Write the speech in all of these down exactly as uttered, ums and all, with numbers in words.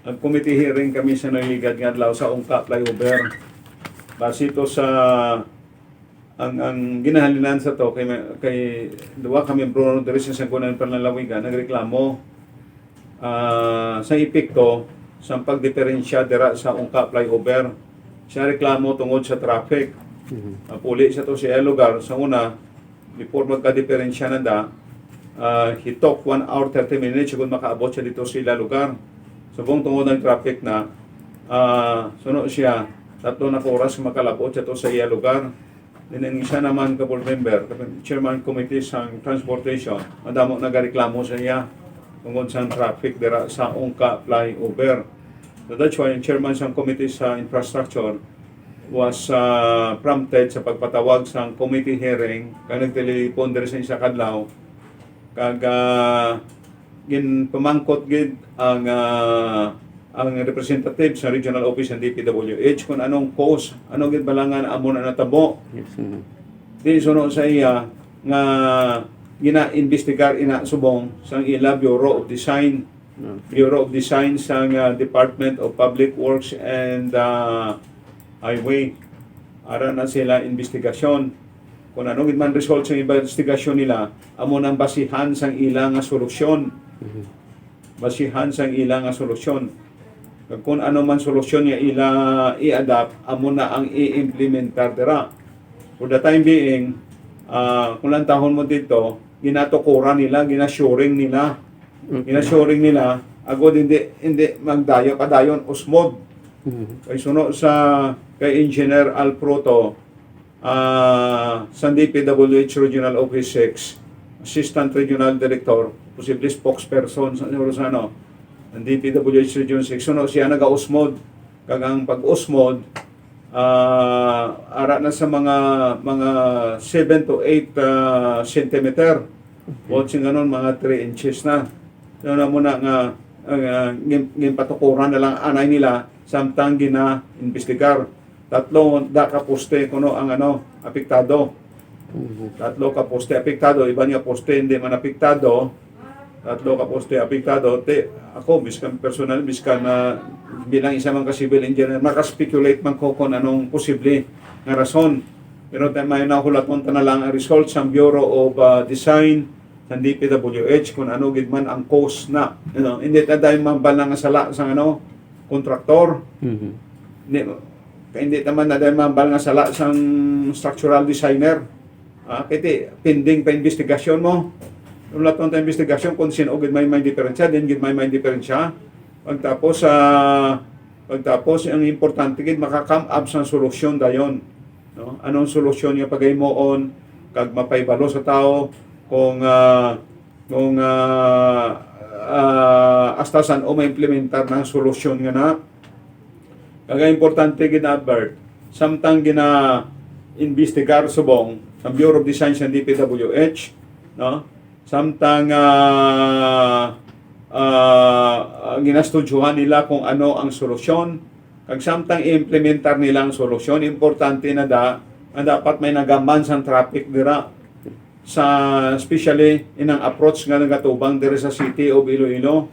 Nag-committee hearing kami sa nagligad nga adlaw sa Ungka Flyover. Base to sa, ang, ang ginahalinan sa to kay, kay duwa ka miyembro diri sa Sangguniang Panlalawigan nagreklamo, ah, sa epekto sa pagdiperensya dira sa Ungka Flyover. Siya reklamo tungod sa traffic. Mhm. Napuli siya to sa iya lugar. Sa una, before magkadiperensya na da, ah, he took one hour, thirty minutes kung makaabot siya dito sa ila lugar. Subong tungod ang traffic na, ah, suno siya, tatlo na ka oras makalabot siya to sa iya lugar. Then ang isa naman ka board member, chairman committee sang transportation, madamo nagareklamo sa iya tungod sa traffic dira sa Ungka Flyover. So that's why ang chairman sang committee sa infrastructure was, ah, prompted sa pagpatawag sang committee hearing kag nagtililipon diri sa isa ka adlaw, kag, ah, ginpamangkot gid ang, ah, ang representative sa regional office ng D P W H kung anong cause, ano gid bala nga amo na natabo. Yes, mm. Di suno sa iya nga gina-investigar ina subong sang ila Bureau of Design, Mm. Bureau of Design sang, ah, Department of Public Works and, ah, Highway. Ara na sila investigasyon. Kung ano gid man result sa investigasyon nila, amo nang basihan sang ila nga solusyon. Mhm. Basihan sang ila nga solusyon. Kag kung ano man solusyon nga ila i-adapt, amo na ang i-implementar dira. For the time being, ah, kung lantahon mo dito, ginatukuran nila, ginashoring nila. Okay. Ginashoring nila, agod hindi, hindi magdayo, padayon, usmod. Mhm. Kay suno sa kay Engineer Al Fruto, ah, sa D P W H Regional Office six, Assistant Regional Director, posible spokesperson sa, siguro sa ano, ang D P W H Region six, suno siya nagausmod. Kag ang pag-usmod, ah, ara na sa mga, mga seven to eight, ah, centimeter. Okay. Buot sing ganun, mga three inches na. So, na muna nga, ah, gin-, ginpatukuran na lang anay nila, samtang gina-investigar. Tatlo da ka poste kuno ang, ano, apektado. Mhm. Tatlo ka poste apektado, iban nga poste hindi man apektado. Tatlo ka poste apektado. Te, ako, biskan personal, biskan na bilang isa man ka civil engineer, maka-speculate man ko kung anong posible nga rason. Pero ta-, may nahulaton ta na lang ang result sa Bureau of, ah, Design, sa D P W H, kung ano gid man ang cause na, you know, hindi ta dahil mambal nga sala sa, ano, kontraktor. Mhm. Hindi, kay hindi naman na dahil mambal nga sala sang structural designer. Ah, kay ti, pending pa investigasyon mo. Wala tong ta investigasyon kung sino gid may, may diferensya, din gid may, may diferensya. Pagtapos, ah, pagtapos, ang importante gid, maka-come up sang solusyon dayon, no? Anong solusyon nga pagahimoon, kag mapaibalo sa tao kung, ah, kung, ah, ah, hasta san-o maimplementar na ang solusyon nga na. Kag ang importante gid, Albert, samtang gina-investigar subong ang Bureau of Design sa D P W H, no? Samtang, ah, ah, ginastudyohan nila kung ano ang solusyon, kag samtang i-implementar nila ang solusyon, importante na da, nga dapat may nagaman sang traffic dira, sa, especially inang approach nga nagatubang diri sa City of Iloilo.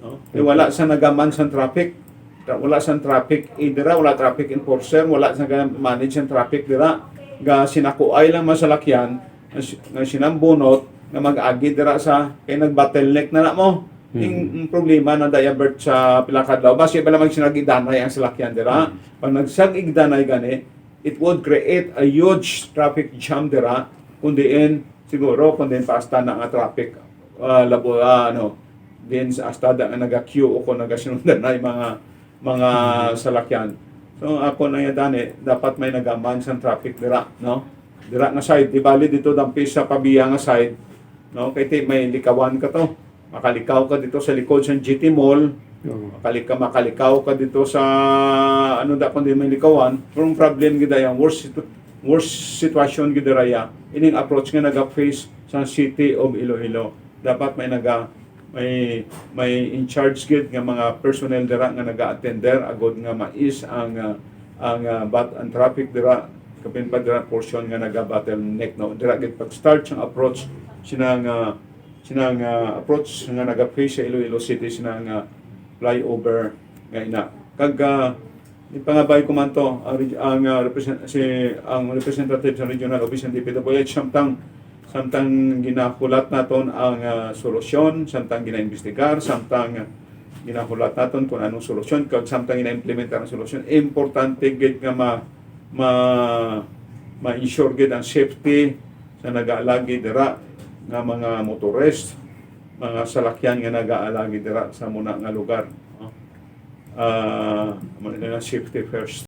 No? Eh, wala sa nagaman sang traffic. Wala sang traffic, eh, dira, wala traffic enforcer, wala sa manage sang traffic dira. Ga sinakuay lang masalakyan, nga si-, nga sinambunot, nga mag-agi dira sa, kay nag-bottleneck na na mo. Ing, Hmm. ing problema na diabert sa pila ka adlaw. Basi bala magsinag-igdanay ang salakyan dira. Hmm. Pag nagsag-igdanay gani, it would create a huge traffic jam dira, kung diin, siguro, kung diin pa hasta na nga traffic, ah, labo, ah, ano, din sa hasta da nga naga-queue o kung nagasinundan na yung mga, mga Mhm. salakyan. So, ako na yan, dani, dapat may nagaman sa traffic dira, no? Dira nga side, di bali dito dampi sa Pavia nga side, no? Kay ti, may likawan ka to. Makalikaw ka dito sa likod sa G T Mall. Oo. Makalika-, makalikaw ka dito sa, ano da, kung di may likawan. Pero ang problem gid ay ang worst situ-, worst situation gid ay, ah, ining approach nga naga-face sa City of Iloilo. Dapat may naga-, may, may in charge gid nga mga personnel dira nga naga-attender agod nga mais ang, ah, ang, ah, bat-, ang traffic dira, kapin pa dira portion nga naga-bottleneck, no? Dira gid pag-start sang approach sina nga, sina nga approach nga naga-face sa Iloilo City, sina nga flyover nga ina. Kag, ah, ipangabay ko man to, ang reg-, ang, ah, represent-, si, ang representative sa Regional Office ng D P W H, samtang, samtang ginahulat naton ang, ah, solusyon, samtang ginaimbestigar, samtang ginahulat naton kung anong solusyon, kag samtang ginaimplementar ang solusyon, importante gid nga ma-, ma-, ma-ensure gid ang safety sa nagaalagi dira nga mga motorist, mga salakyan nga nagaalagi dira sa muna nga lugar, no? Ah, amo na nga, safety first.